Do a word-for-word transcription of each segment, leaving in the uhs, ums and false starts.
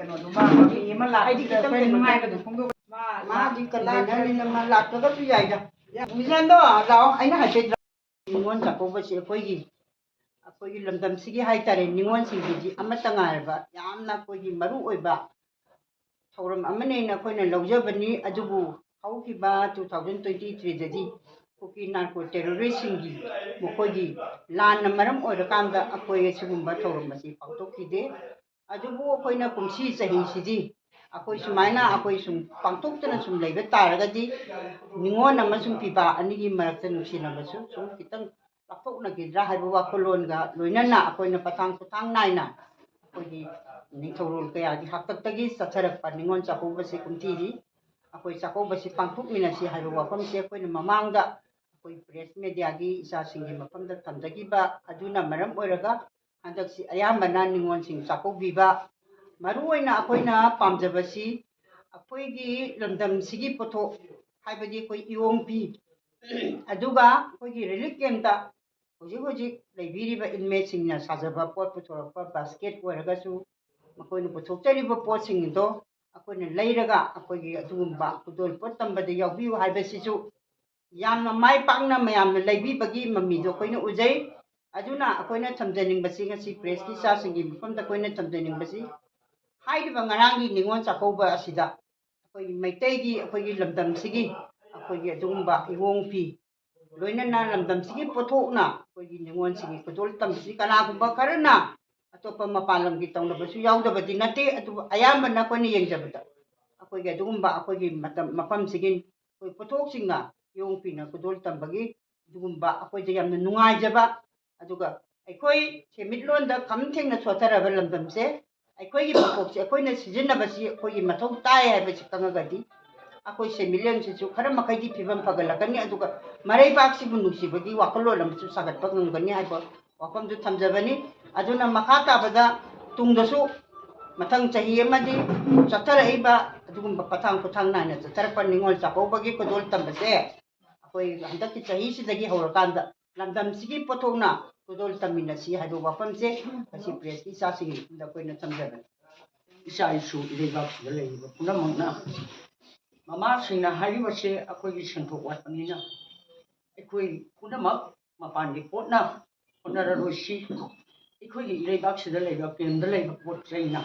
ꯀꯩꯅꯣꯗꯨꯃ ꯃꯤ ꯑꯃ ꯂꯥꯛꯄꯁꯤꯗ ꯑꯩꯗꯤ ꯈꯤꯇꯪ ꯑꯩꯈꯣꯏꯅ ꯅꯨꯡꯉꯥꯏꯕꯗꯣ ꯐꯣꯡꯗꯣꯛ-, ꯃꯥ, ꯃꯥꯗꯤ ꯀꯟꯚꯦꯅꯔꯅꯤꯅ ꯃꯥ ꯂꯥꯛꯇ꯭ꯔꯒꯁꯨ ꯌꯥꯏꯗ꯫ ꯃꯤꯖꯟꯗꯣ, ꯂꯥꯛꯑꯣ, ꯑꯩꯅ ꯍꯥꯏꯐꯦꯠ꯫ ꯅꯤꯉꯣꯜ ꯆꯥꯛꯀꯧꯕꯁꯤ ꯑꯩꯈꯣꯏꯒꯤ, ꯑꯩꯈꯣꯏꯒꯤ ꯂꯝꯗꯝꯁꯤꯒꯤ ꯍꯥꯏꯇꯥꯔꯦ, ꯅꯤꯉꯣꯜꯁꯤꯡꯒꯤꯗꯤ ꯑꯃꯠꯇ ꯉꯥꯏꯔꯕ ꯌꯥꯝꯅ ꯑꯩꯈꯣꯏꯒꯤ ꯃꯔꯨ ꯑꯣꯏꯕ ꯊꯧꯔꯝ ꯑꯃꯅꯦꯅ ꯑꯩꯈꯣꯏꯅ ꯂꯧꯖꯕꯅꯤ꯫ ꯑꯗꯨꯕꯨ ꯍꯧꯈꯤꯕ two thousand twenty threeꯗꯗꯤ ꯀꯨꯀꯤ ꯅꯥꯔꯀꯣ ꯇꯦꯔꯣꯔꯤꯁꯁꯤꯡꯒꯤ ꯃꯈꯣꯏꯒꯤ ꯂꯥꯟꯅ ꯃꯔꯝ ꯑꯣꯏꯔꯀꯥꯟꯗ ꯑꯩꯈꯣꯏ ꯑꯁꯤꯒꯨꯝꯕ ꯊꯧꯔꯝ ꯑꯁꯤ ꯄꯥꯡꯊꯣꯛꯈꯤꯗꯦ꯫ ꯑꯗꯨꯕꯨ ꯑꯩꯈꯣꯏꯅ ꯀꯨꯝꯁꯤ ꯆꯍꯤꯁꯤꯗꯤ ꯑꯩꯈꯣꯏ ꯁꯨꯃꯥꯏꯅ ꯑꯩꯈꯣꯏ ꯁꯨꯝ ꯄꯥꯡꯊꯣꯛꯇꯅ ꯁꯨꯝ ꯂꯩꯕ ꯇꯥꯔꯒꯗꯤ ꯅꯤꯉꯣꯜ ꯑꯃꯁꯨꯡ ꯄꯤꯕꯥ ꯑꯅꯤꯒꯤ ꯃꯔꯛꯇ ꯅꯨꯡꯁꯤꯅꯕꯁꯨ ꯁꯨꯝ ꯈꯤꯇꯪ ꯂꯥꯞꯊꯣꯛꯅꯈꯤꯗ꯭ꯔꯥ ꯍꯥꯏꯕ ꯋꯥꯈꯜꯂꯣꯟꯒ ꯂꯣꯏꯅꯅ ꯑꯩꯈꯣꯏꯅ ꯄꯊꯥꯡ ꯈꯨꯊꯥꯡ ꯅꯥꯏꯅ ꯑꯩꯈꯣꯏꯒꯤ ꯅꯤꯡꯊꯧꯔꯣꯜ ꯀꯌꯥꯒꯤ ꯍꯥꯛꯇꯛꯇꯒꯤ ꯆꯠꯊꯔꯛꯄ ꯅꯤꯉꯣꯜ ꯆꯥꯛꯀꯧꯕꯁꯤ ꯀꯨꯝꯊꯤꯗꯤ ꯑꯩꯈꯣꯏ ꯆꯥꯛꯀꯧꯕꯁꯤ ꯄꯥꯡꯊꯣꯛꯃꯤꯟꯅꯁꯤ ꯍꯥꯏꯕ ꯋꯥꯐꯝꯁꯦ ꯑꯩꯈꯣꯏꯅ ꯃꯃꯥꯡꯗ ꯑꯩꯈꯣꯏ ꯄ꯭ꯔꯦꯁ ꯃꯦꯗꯤꯌꯥꯒꯤ ꯏꯆꯥꯁꯤꯡꯒꯤ ꯃꯐꯝꯗ ꯊꯝꯖꯈꯤꯕ ꯑꯗꯨꯅ ꯃꯔꯝ ꯑꯣꯏꯔꯒ ꯍꯟꯗꯛꯁꯤ ꯑꯌꯥꯝꯕꯅ ꯅꯤꯉꯣꯜꯁꯤꯡ ꯆꯥꯛꯀꯧꯕꯤꯕ, ꯃꯔꯨꯑꯣꯏꯅ ꯑꯩꯈꯣꯏꯅ ꯄꯥꯝꯖꯕꯁꯤ ꯑꯩꯈꯣꯏꯒꯤ ꯂꯝꯗꯝꯁꯤꯒꯤ ꯄꯣꯠꯊꯣꯛ, ꯍꯥꯏꯕꯗꯤ ꯑꯩꯈꯣꯏ ꯏꯌꯣꯡ ꯐꯤ, ꯑꯗꯨꯒ ꯑꯩꯈꯣꯏꯒꯤ ꯔꯤꯂꯤꯐ ꯀꯦꯝꯞꯇ ꯍꯧꯖꯤꯛ ꯍꯧꯖꯤꯛ ꯂꯩꯕꯤꯔꯤꯕ ꯏꯟꯃꯦꯠꯁꯤꯡꯅ ꯁꯥꯖꯕ ꯄꯣꯠ ꯄꯨꯊꯣꯔꯛꯄ ꯕꯥꯁꯀꯦꯠ ꯑꯣꯏꯔꯒꯁꯨ ꯃꯈꯣꯏꯅ ꯄꯨꯊꯣꯛꯆꯔꯤꯕ ꯄꯣꯠꯁꯤꯡꯗꯣ ꯑꯩꯈꯣꯏꯅ ꯂꯩꯔꯒ ꯑꯩꯈꯣꯏꯒꯤ ꯑꯗꯨꯒꯨꯝꯕ ꯈꯨꯗꯣꯜ ꯄꯣꯠ ꯇꯝꯕꯗ ꯌꯥꯎꯕꯤꯌꯨ ꯍꯥꯏꯕꯁꯤꯁꯨ ꯌꯥꯝꯅ ꯃꯥꯏ ꯄꯥꯛꯅ ꯃꯌꯥꯝꯅ ꯂꯩꯕꯤꯕꯒꯤ ꯃꯃꯤꯗꯣ ꯑꯩꯈꯣꯏꯅ ꯎꯖꯩ꯫ ꯑꯗꯨꯅ ꯑꯩꯈꯣꯏꯅ ꯊꯝꯖꯅꯤꯡꯕꯁꯤ, ꯉꯁꯤ ꯄ꯭ꯔꯦꯁꯀꯤ ꯏꯆꯥꯁꯤꯡꯒꯤ ꯃꯐꯝꯗ ꯑꯩꯈꯣꯏꯅ ꯊꯝꯖꯅꯤꯡꯕꯁꯤ, ꯍꯥꯏꯔꯤꯕ ꯉꯔꯥꯡꯒꯤ ꯅꯤꯉꯣꯜ ꯆꯥꯛꯀꯧꯕ ꯑꯁꯤꯗ ꯑꯩꯈꯣꯏꯒꯤ ꯃꯩꯇꯩꯒꯤ, ꯑꯩꯈꯣꯏꯒꯤ ꯂꯝꯗꯝꯁꯤꯒꯤ ꯑꯩꯈꯣꯏꯒꯤ ꯑꯗꯨꯒꯨꯝꯕ ꯏꯌꯣꯡ ꯐꯤ, ꯂꯣꯏꯅꯅ ꯂꯝꯗꯝꯁꯤꯒꯤ ꯄꯣꯠꯊꯣꯛꯅ ꯑꯩꯈꯣꯏꯒꯤ ꯅꯤꯉꯣꯜꯁꯤꯡꯒꯤ ꯈꯨꯗꯣꯜ ꯇꯝꯕꯁꯤ ꯀꯅꯥꯒꯨꯝꯕ ꯈꯔꯅ ꯑꯇꯣꯞꯄ ꯃꯄꯥꯟ ꯂꯝꯒꯤ ꯇꯧꯅꯕꯁꯨ ꯌꯥꯎꯗꯕꯗꯤ ꯅꯠꯇꯦ, ꯑꯗꯨꯕꯨ ꯑꯌꯥꯝꯕꯅ ꯑꯩꯈꯣꯏꯅ ꯌꯦꯡꯖꯕꯗ ꯑꯩꯈꯣꯏꯒꯤ ꯑꯗꯨꯒꯨꯝꯕ ꯑꯩꯈꯣꯏꯒꯤ ꯃꯇꯝ, ꯃꯐꯝꯁꯤꯒꯤ ꯑꯩꯈꯣꯏ ꯄꯣꯠꯊꯣꯛꯁꯤꯡꯅ ꯏꯌꯣꯡ ꯐꯤꯅ ꯈꯨꯗꯣꯜ ꯇꯝꯕꯒꯤ ꯑꯗꯨꯒꯨꯝꯕ ꯑꯩꯈꯣꯏꯗ ꯌꯥꯝꯅ ꯅꯨꯡꯉꯥꯏꯖꯕ, ꯑꯗꯨꯒ ꯑꯩꯈꯣꯏ ꯁꯦꯟꯃꯤꯠꯂꯣꯟꯗ ꯈꯝ ꯊꯦꯡꯅ ꯁꯣꯠꯊꯔꯕ ꯂꯝꯗꯝꯁꯦ ꯑꯩꯈꯣꯏꯒꯤ ꯄꯣꯠꯊꯣꯛꯁꯦ ꯑꯩꯈꯣꯏꯅ ꯁꯤꯖꯤꯟꯅꯕꯁꯤ ꯑꯩꯈꯣꯏꯒꯤ ꯃꯊꯧ ꯇꯥꯏ ꯍꯥꯏꯕꯁꯤ ꯈꯪꯉꯒꯗꯤ ꯑꯩꯈꯣꯏ ꯁꯦꯟꯃꯤꯠꯂꯣꯟꯁꯤꯁꯨ ꯈꯔ ꯃꯈꯩꯗꯤ ꯐꯤꯕꯝ ꯐꯒꯠꯂꯛꯀꯅꯤ, ꯑꯗꯨꯒ ꯃꯔꯩꯕꯥꯛꯁꯤꯕꯨ ꯅꯨꯡꯁꯤꯕꯒꯤ ꯋꯥꯈꯜꯂꯣꯟ ꯑꯃꯁꯨ ꯁꯥꯒꯠꯄ ꯉꯝꯒꯅꯤ ꯍꯥꯏꯕ ꯋꯥꯐꯝꯗꯨ ꯊꯝꯖꯕꯅꯤ꯫ ꯑꯗꯨꯅ ꯃꯈꯥ ꯇꯥꯕꯗ ꯇꯨꯡꯗꯁꯨ ꯃꯊꯪ ꯆꯍꯤ ꯑꯃꯗꯤ ꯆꯠꯊꯔꯛꯏꯕ ꯑꯗꯨꯒꯨꯝꯕ ꯄꯊꯥꯡ ꯈꯨꯊꯥꯡ ꯅꯥꯏꯅ ꯆꯠꯊꯔꯛꯄ ꯅꯤꯉꯣꯜ ꯆꯥꯛꯀꯧꯕꯒꯤ ꯈꯨꯗꯣꯜ ꯇꯝꯕꯁꯦ ꯑꯩꯈꯣꯏ ꯍꯟꯗꯛꯀꯤ ꯆꯍꯤꯁꯤꯗꯒꯤ ꯍꯧꯔꯀꯥꯟꯗ ꯂꯝꯗꯝꯁꯤꯒꯤ ꯄꯣꯠꯊꯣꯛꯅ ꯈꯨꯗꯣꯜ ꯇꯝꯃꯤꯟꯅꯁꯤ ꯍꯥꯏꯕ ꯋꯥꯐꯝꯁꯦ ꯉꯁꯤ ꯄ꯭ꯔꯦꯁꯀꯤ ꯏꯆꯥꯁꯤꯡꯒꯤ ꯃꯐꯝꯗ ꯑꯩꯈꯣꯏꯅ ꯊꯝꯖꯕꯅꯤ꯫ ꯏꯆꯥ ꯏꯁꯨ ꯏꯔꯩꯕꯥꯛꯁꯤꯗ ꯂꯩꯔꯤꯕ ꯄꯨꯝꯅꯃꯛꯅ, ꯃꯃꯥꯁꯤꯡꯅ ꯍꯥꯏꯔꯤꯕꯁꯦ ꯑꯩꯈꯣꯏꯒꯤ ꯁꯦꯟꯊꯣꯛ ꯋꯥꯠꯄꯅꯤꯅ ꯑꯩꯈꯣꯏ ꯄꯨꯝꯅꯃꯛ ꯃꯄꯥꯟꯒꯤ ꯄꯣꯠꯅ ꯍꯣꯠꯅꯔꯔꯣꯏꯁꯤ, ꯑꯩꯈꯣꯏꯒꯤ ꯏꯔꯩꯕꯥꯛꯁꯤꯗ ꯂꯩꯕ ꯀꯦꯝꯗ ꯂꯩꯕ ꯄꯣꯠ ꯆꯩꯅ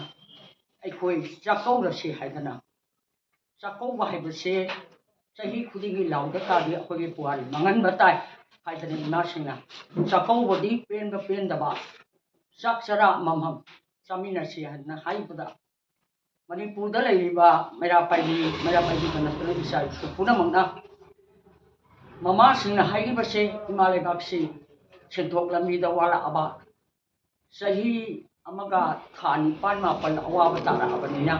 ꯑꯩꯈꯣꯏ ꯆꯥꯛꯀꯧꯔꯁꯤ ꯍꯥꯏꯗꯅ, ꯆꯥꯛꯀꯧꯕ ꯍꯥꯏꯕꯁꯦ ꯆꯍꯤ ꯈꯨꯗꯤꯡꯒꯤ ꯂꯥꯎꯗ ꯇꯥꯔꯗꯤ ꯑꯩꯈꯣꯏꯒꯤ ꯄꯨꯋꯥꯔꯤ ꯃꯥꯡꯍꯟꯕ ꯇꯥꯏ ꯍꯥꯏꯗꯅ ꯏꯃꯥꯁꯤꯡꯅ ꯆꯥꯛꯀꯧꯕꯗꯤ ꯄꯦꯟꯕ ꯄꯦꯟꯗꯕ ꯆꯥꯛ ꯆꯔꯥ ꯑꯃꯃꯝ ꯆꯥꯃꯤꯟꯅꯁꯤ ꯍꯥꯏꯗꯅ ꯍꯥꯏꯕꯗ, ꯃꯅꯤꯄꯨꯔꯗ ꯂꯩꯔꯤꯕ ꯃꯩꯔꯥ ꯄꯥꯏꯕꯤ, ꯃꯩꯔꯥ ꯄꯥꯏꯕꯤꯗ ꯅꯠꯇꯅ ꯏꯆꯥ ꯏꯁꯨ ꯄꯨꯝꯅꯃꯛꯅ ꯃꯃꯥꯁꯤꯡꯅ ꯍꯥꯏꯔꯤꯕꯁꯦ ꯏꯃꯥ ꯂꯩꯕꯥꯛꯁꯤ ꯁꯦꯟꯊꯣꯛ ꯂꯝꯕꯤꯗ ꯋꯥꯔꯛꯑꯕ, ꯆꯍꯤ ꯑꯃꯒ ꯊꯥ ꯅꯤꯄꯥꯜ ꯃꯥꯄꯜ ꯑꯋꯥꯕ ꯇꯥꯔꯛꯑꯕꯅꯤꯅ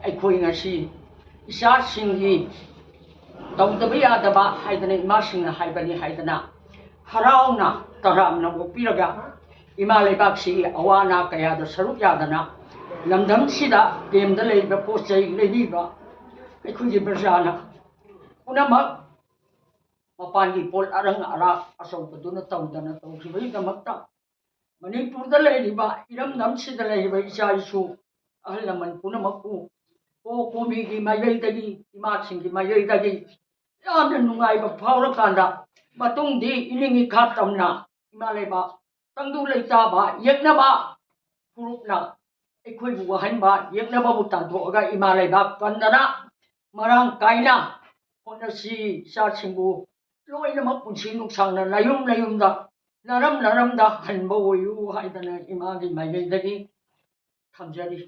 ꯑꯩꯈꯣꯏ ꯉꯁꯤ ꯏꯆꯥꯁꯤꯡꯒꯤ ꯇꯧꯗꯕ ꯌꯥꯗꯕ ꯍꯥꯏꯗꯅ ꯏꯃꯥꯁꯤꯡꯅ ꯍꯥꯏꯕꯅꯤ ꯍꯥꯏꯗꯅ ꯍꯔꯥꯎꯅ ꯇꯔꯥꯝꯅ ꯑꯣꯛꯄꯤꯔꯒ ꯏꯃꯥ ꯂꯩꯕꯥꯛꯁꯤꯒꯤ ꯑꯋꯥ ꯑꯅꯥ ꯀꯌꯥꯗ ꯁꯔꯨꯛ ꯌꯥꯗꯅ ꯂꯝꯗꯝꯁꯤꯗ ꯀꯦꯝꯗ ꯂꯩꯔꯤꯕ ꯄꯣꯠ ꯆꯩ ꯂꯩꯕꯤꯕ ꯑꯩꯈꯣꯏꯒꯤ ꯄ꯭ꯔꯖꯥꯅ ꯄꯨꯝꯅꯃꯛ ꯃꯄꯥꯟꯒꯤ ꯄꯣꯠ ꯑꯔꯪ ꯑꯔꯥꯛ ꯑꯆꯧꯕꯗꯨꯅ ꯇꯧꯗꯅ ꯇꯧꯈꯤꯕꯒꯤꯗꯃꯛꯇ ꯃꯅꯤꯄꯨꯔꯗ ꯂꯩꯔꯤꯕ ꯏꯔꯝꯗꯝꯁꯤꯗ ꯂꯩꯔꯤꯕ ꯏꯆꯥ ꯏꯁꯨ ꯑꯍꯜ ꯂꯃꯟ ꯄꯨꯝꯅꯃꯛꯄꯨ ꯀꯣ ꯀꯣꯃꯤꯒꯤ ꯃꯥꯏꯀꯩꯗꯒꯤ, ꯏꯃꯥꯁꯤꯡꯒꯤ ꯃꯥꯏꯀꯩꯗꯒꯤ ꯌꯥꯝꯅ ꯅꯨꯡꯉꯥꯏꯕ ꯐꯥꯎꯔꯀꯥꯟꯗ ꯃꯇꯨꯡꯗꯤ ꯏꯅꯤꯡ ꯏꯈꯥ ꯇꯝꯅ ꯏꯃꯥ ꯂꯩꯕꯥꯛ ꯇꯪꯗꯨ ꯂꯩꯇꯥꯕ ꯌꯦꯛꯅꯕ ꯐꯨꯔꯨꯞꯅ ꯑꯩꯈꯣꯏꯕꯨ ꯋꯥꯍꯟꯕ ꯌꯦꯛꯅꯕꯕꯨ ꯇꯥꯟꯊꯣꯛꯑꯒ ꯏꯃꯥ ꯂꯩꯕꯥꯛ ꯀꯟꯗꯅ ꯃꯔꯥꯡ ꯀꯥꯏꯅ ꯍꯣꯠꯅꯁꯤ꯫ ꯏꯆꯥꯁꯤꯡꯕꯨ ꯂꯣꯏꯅꯃꯛ ꯄꯨꯟꯁꯤ ꯅꯨꯡꯁꯥꯡꯅ ꯅꯌꯨꯝ ꯅꯌꯨꯝꯗ, ꯅꯔꯝ ꯅꯔꯝꯗ ꯍꯟꯕ ꯑꯣꯏꯌꯨ ꯍꯥꯏꯗꯅ ꯏꯃꯥꯒꯤ ꯃꯥꯏꯀꯩꯗꯒꯤ ꯊꯝꯖꯔꯤ꯫